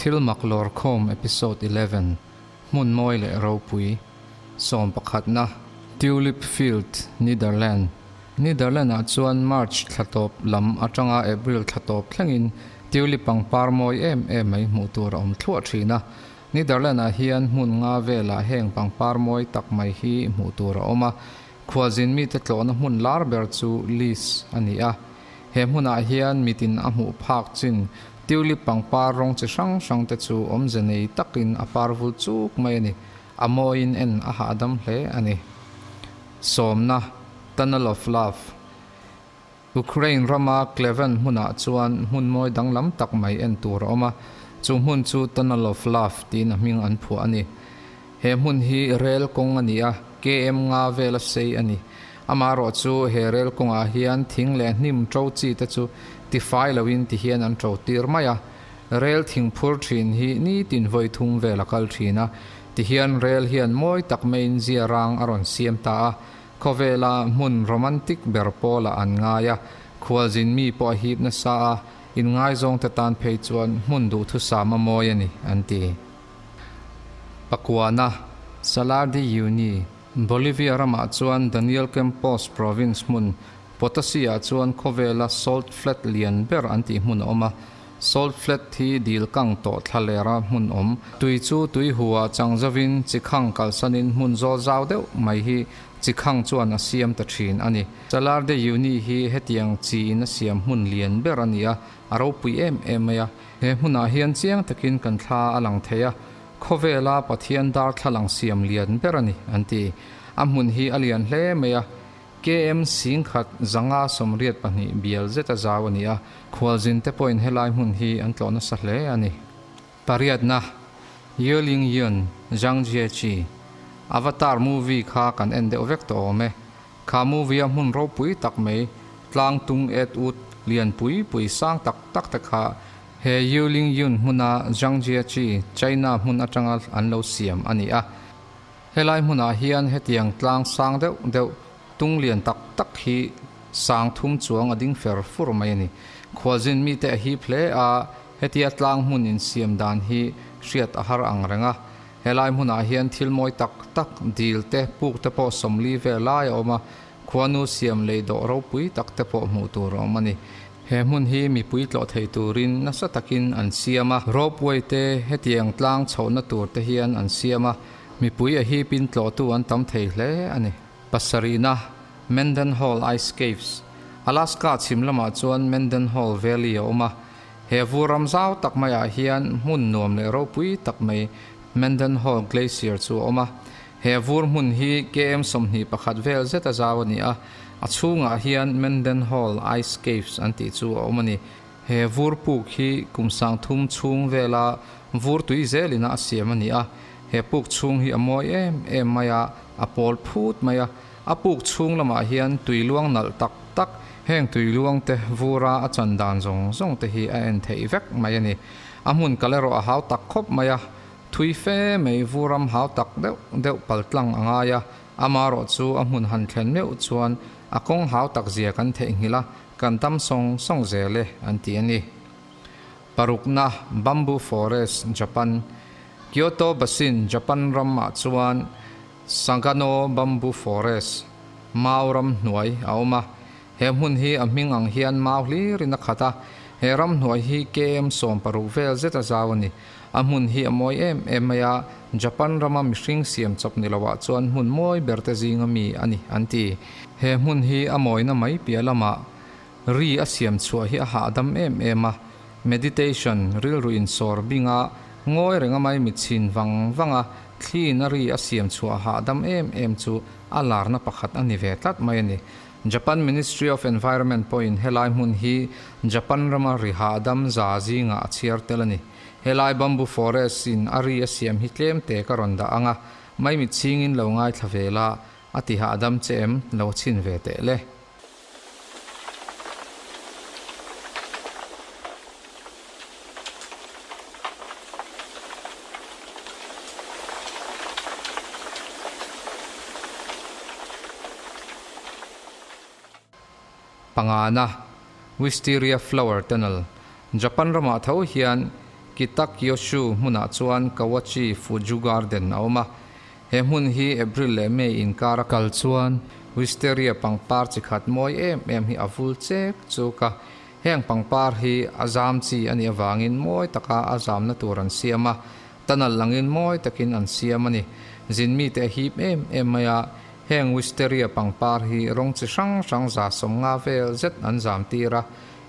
Thil mak lawrkhawm Episode 11, Hmun mawi leh ropui, Sawm pakhatna, Tulip Field, Netherland. Netherland ah chuan March thla tawp lam atanga April thla tawp thlengin tulip pangpar mawi em em mai hmuh tur a awm thluah thin a. Netherland ah hian hmun nga velah heng pangpar mawi tak mai hi hmuh tur a awm a. Khualzin mite tlawhna hmun lar ber chu Lis a ni a. He hmunah hian mitin a hmuh phak chin tulip pangpar rawng chi hrang hrang te chu awmze nei takin a par vul chuk mai a ni. A mawiin en a hahdam hle a ni. Sawmna, Tunnel of Love, Ukraine rama Klevan hmunah chuan hmun mawi danglam tak mai en tur a awm a, chu hmun chu Tunnel of Love tiin a hming an phuah a ni. He hmun hi rel kawng a ni a, KM nga vela sei a ni. Amaherawh chu he rel kawngah hian thing leh hnim ṭo chi te chu tifai loin ti hian an ṭo tir mai a. Rel thing phur ṭhin hi nitin vawi thum vel a kal ṭhin a, ti hian rel hian mawi tak maiin zia rang a rawn siam ta a. Khawvela hmun romantic ber pawlah an ngai a, khualzin mi pawh a hip nasa a, inngaizawngte tan phei chuan hmun duhthusam a mawi a ni, an ti. Pakuana, Salar de Uyuni, Bolivia ramah chuan Daniel Campos province hmun Potosi-ah chuan khawvela salt flat lian ber an tih hmun a awm a. Salt flat hi dil kang tawh thla lera hmun awm. Tui chu tui huah chang zovin chikhang kalsanin hmun zawl zau deuh mai hi chikhang chuan a siam ta thin a ni. Salar de Uyuni hi hetiang chiin a siam hmun lian ber a ni a, a ropui em em mai a. He hmunah hian chiang takin kan thla a lang thei a, khawvela Pathian darthlalang siam lian ber a ni, an ti. A hmun hi a lian hle mai a, KM singkhat 582 bial zeta zau a ni a, khualzin te pawhin helai hmun hi an tlawh nasa hle a ni. Pariatna, Yeoling Yun, Zhang Jiechi, Avatar movie kha kan en deuh vek tawh awm e. Kha movie a hmun ropui tak mai, tlang tung et ut, lian pui pui sang tak tak te kha he Yeoling Yun hmuna Zhang Jiechi, China hmun atanga an lo siam a ni a. Helai hmunah hian hetiang tlang sang deuh deuh tung lian tak tak hi sang thum chuang a ding fer fur mai a ni. Khualzin mite a hip hle a, hetia tlang hmun insiam dan hi hriat a har ang reng a. Helai hmunah hian thil mawi tak tak, dil te, puk te pawh sawmli vel lai a awm a, khuanu siam lei dawh ropui tak te pawh hmuh tur a awm a ni. He hmun hi mipui tlawh thei turin nasa takin an siam a, ropeway te hetiang tlang chhohna tur te hian an siam a, mipui a hipin tlawhtu an tam thei hle a ni. Pasarihna, Mendenhall Ice Caves, Alaska chhim lamah chuan Mendenhall Valley a awm a, he vur ram zau tak maiah hian hmun nuam leh ropui tak mai Mendenhall Glacier chu a awm a. He vur hmun hi KM 21 vel zeta zau a ni a, a chhungah hian Mendenhall Ice Caves an tih chu a awm a ni. He vur puk hi kum sangthum chhung vela vur tui zelina a siam a ni a, he puk chhung hi a mawi em em mai a, a pawl phut mai a. A puk chhung lamah hian tui luang nalh tak tak, heng tui luang te vura a chan dan zawng zawng te hi a en theih vek mai a ni. A hmun kal erawh a hau tak khawp mai a, Thui fe mai vuram hau tak deuh deuh paltlang a ngai a, amarawh chu a hmun han thlen meuh chuan a kawng hau tak zia kan theihnghilh a, kan tam sawng sawng zel e an ti a ni. Parukna, Bamboo Forest, Japan. Kyoto Basin, Japan ramah chuan Sagano Bamboo Forest, mau ram hnuai a awm a, he hmun hi a hming ang hian mau hlirin a khat a, he ram hnuai hi KM 60 vel zet a zau a ni. A hmun hi a mawi em em mai a, Japan rama mihring siam chawp ni loah chuan hmun mawi ber te zinga mi a ni an ti. He hmun hi a mawina mai piah lamah ri a siam chhuah hi a hahdam em em a, meditation, rilru insawr binga ngawi renga mai mitchhin vang vanga thliin a ri a siam chhuah hahdam em em chu a larna pakhat a ni ve tlat mai a ni. Japan Ministry of Environment pawhin helai hmun hi Japan rama ri hahdam za zingah a chhiar tel a ni. Helai bamboo forest in a ri a siam hi tlem te ka rawn dah ang a, maimit chhingin lo ngaithla ve la, a ti hahdam che em, lo chhin ve teh le. Pangana, Wisteria Flower Tunnel, Japan ramah tho hian Kitakyushu hmunah chuan Kawachi Fuju Garden a awm a. He hmun hi April leh May inkar a kal chuan Wisteria pangpar chi khat mawi em em hi a vul chek chuk a. Heng pangpar hi a zam chi a nih avangin mawi taka a zamna tur an siam a, tunnel angin mawi takin an siam a ni. Zin mite a hip em em mai a, heng Wisteria pangpar hi rawng chi hrang hrang 150 vel zet an zam tir a.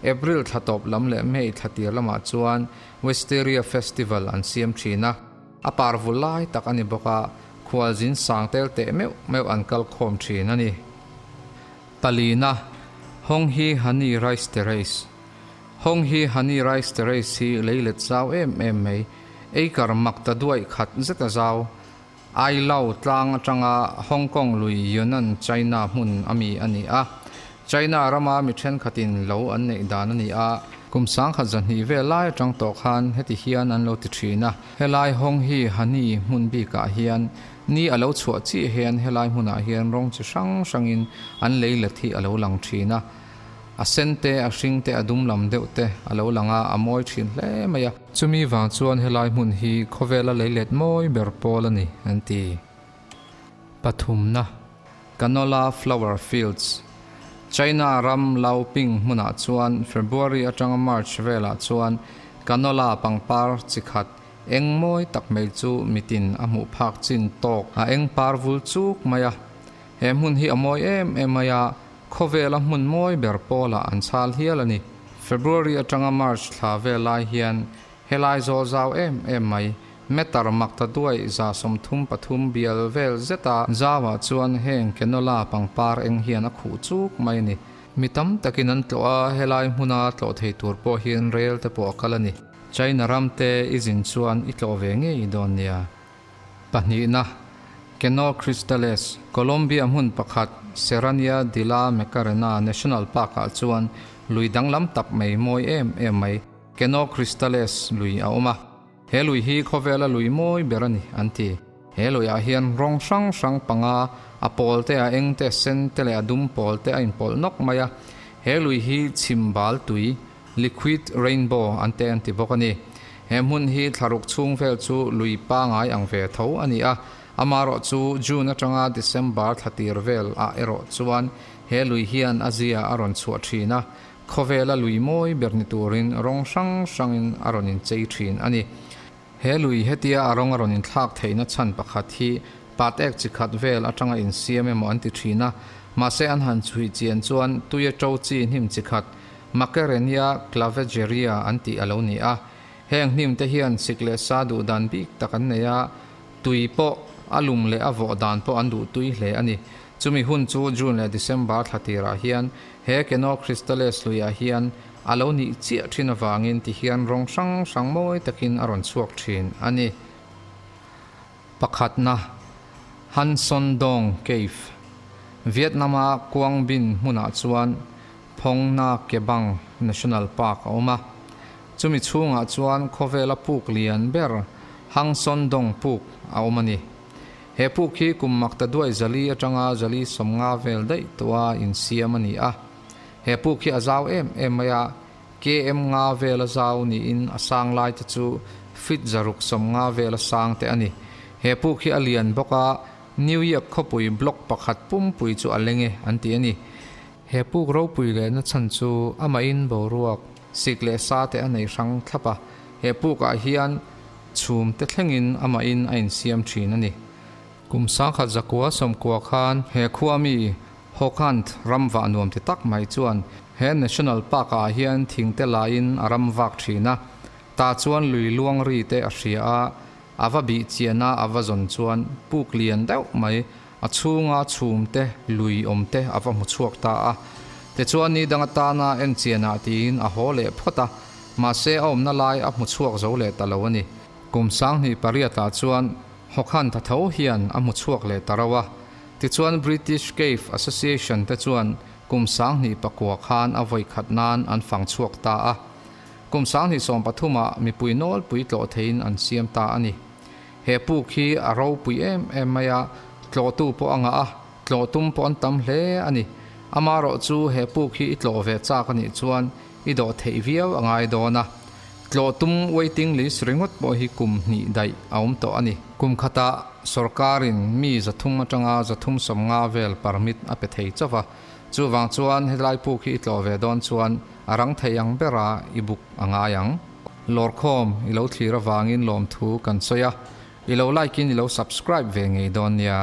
April thla tawp lam leh May thla tir lamah chuan Wisteria Festival an siam thin a. A par vul lai tak a ni bawk a, khualzin sang tel teh meuh meuh an kal khawm thin a ni. Palina, Hong hi Honey Rice Terrace Hong hi Honey Rice Terrace hi lei let zau em em mai, acre mak ta duaih khat zet a zau. Ai Lau tlang atanga Hong Kong lui Yunnan, China hmun a mi a ni a. China rama mi thenkhatin lo an neih dan a ni a. Kum 10,200 vel lai atang tawh khan heti hian an lo ti thin a. Helai Hong hi Honey hmun bikah hian ni a lo chhuah chiah hian helai hmunah hian rawng chi hrang hrangin an lei let hi a lo lang thin a. A sen te, a hring te, a dum lam deuh te a lo lang a, a mawi thin hle mai a. Chumi vang chuan helai hmun hi khawvela lei let mawi ber pawl a ni an ti. Pathumna, Canola Flower Fields, China ram Laoping hmunah chuan February atanga March velah chuan canola pangpar chi khat eng mawi tak mai chu mitin a hmuh phak chin tawk a eng par vul chuk mai a. He hmun hi a mawi em em mai a, Khawvela hmun mawi ber pawlah an chhal hial a ni. February atanga March thla vel lai hian helai zawl zau em em mai, meter mak ta duaih 33 bial vel zeta zauah chuan heng canola pangpar eng hian a khuh chuk mai a ni. Mi tam takin an tlawh a, helai hmuna tlawh thei tur pawh hian rel te pawh a kal a ni. China ram te i zin chuan i tlawh ve ngei dawn nia. Pahnihna, Cano Cristales, Colombia hmun pakhat Serrania de la Macarena National Park-ah chuan lui danglam tak mai mawi em em mai, Cano Cristales lui a awm a. He lui hi khawvela lui mawi ber a ni, an ti. He luiah hian rawng hrang hrang panga, a pawl te, a eng te, a sen te leh a dum pawl te a inpawlh nawk mai a. He lui hi chhim bal tui, Liquid Rainbow an te an ti bawk a ni. He hmun hi thlaruk chhung vel chu lui pangai ang ve tho a ni a, amaherawh chu June atanga December thla tir vel ah erawh chuan he lui hian a zia a rawn chhuah thin a, khawvela lui mawi ber ni turin rawng hrang hrangin a rawn inchei thin a ni. He lui hetia a rawng a rawn inthlak theihna chhan pakhat hi pat ek chi khat vel atanga insiam emaw an ti thin a, mahse an han chhuih chian chuan tuia to chi hnim chi khat Macarenia clavigeria an tih a lo ni a. Heng hnim te hian sik leh sa duh dan bik tak an nei a, tui pawh a lum leh a vawh dan pawh an duh tui hle a ni. Chumi hun chu June leh December thla tirah hian he Cano Cristales luiah hian a lo nih chiah thin avangin ti hian rawng hrang hrang mawi takin a rawn chhuak thin a ni. Pakhatna, Han Son Dong Cave, Vietnam-a Quang Binh hmunah chuan Phong Nha Ke Bang National Park a awm a. Chumi chhungah chuan khawvela puk lian ber Hang Son Dong puk a awm a ni. He puk hi kum makta duai 400 atanga 450 vel daih tawha insiam a ni a. He puk hi a zau em em mai a, KM nga vela zau niin a sang lai te chu feet 650 vela sang te a ni. He puk hi a lian bawk a, New York khawpui block pakhat pumpui chu a leng e an ti a ni. He puk ropui lehna chhan chu amahin boruak, sik leh sa te a nei hrang thlap a, he pukah hian chhum te thlengin amahin a insiam thin a ni. Kum 1990 khan he khua mi Hawkhant ram vah nuam ti tak mai chuan he National Park ah hian thing te laiin a ram vak thin a, tah chuan lui luang ri te a hria a, a va bih chian a a va zawn chuan puk lian deuh mai a chhunga chhum te lui awm te a va hmu chhuak ta a. Tichuan ni dang atana en chianah tiin a haw leh phawt a, mahse a awmna lai a hmu chhuak zo leh ta lo a ni. Kum 2008 ah chuan Hawkhant a tho hian a hmu chhuak leh ta rauh a. Tichuan British Cave Association te chuan kum 2009 khan a vawi khat nan an fang chhuak ta a. Kum 2013 ah mipui nawlpui tlawh theiin an siam ta a ni. He puk hi a ropui em em mai a, tlawhtu pawh a ngah a, tlawh tum pawh an tam hle a ni. Amaherawh chu he puk hi i tlawh ve chak a nih chuan i dawh theih viau a ngai dawn a. Tlawh tum waiting list ringawt pawh hi kum hnih daih a awm tawh a ni. Kum khatah sorkarin mi 300 atanga 350 vel permit a pe thei chauh va. Chuvang chuan helai puk hi i tlawh ve dawn chuan a rang thei ang bera i book a ngai ang. Lawrkhawm i lo thlir avangin lawmthu kan sawi a, i lo like in i lo subscribe ve ngei dawn nia.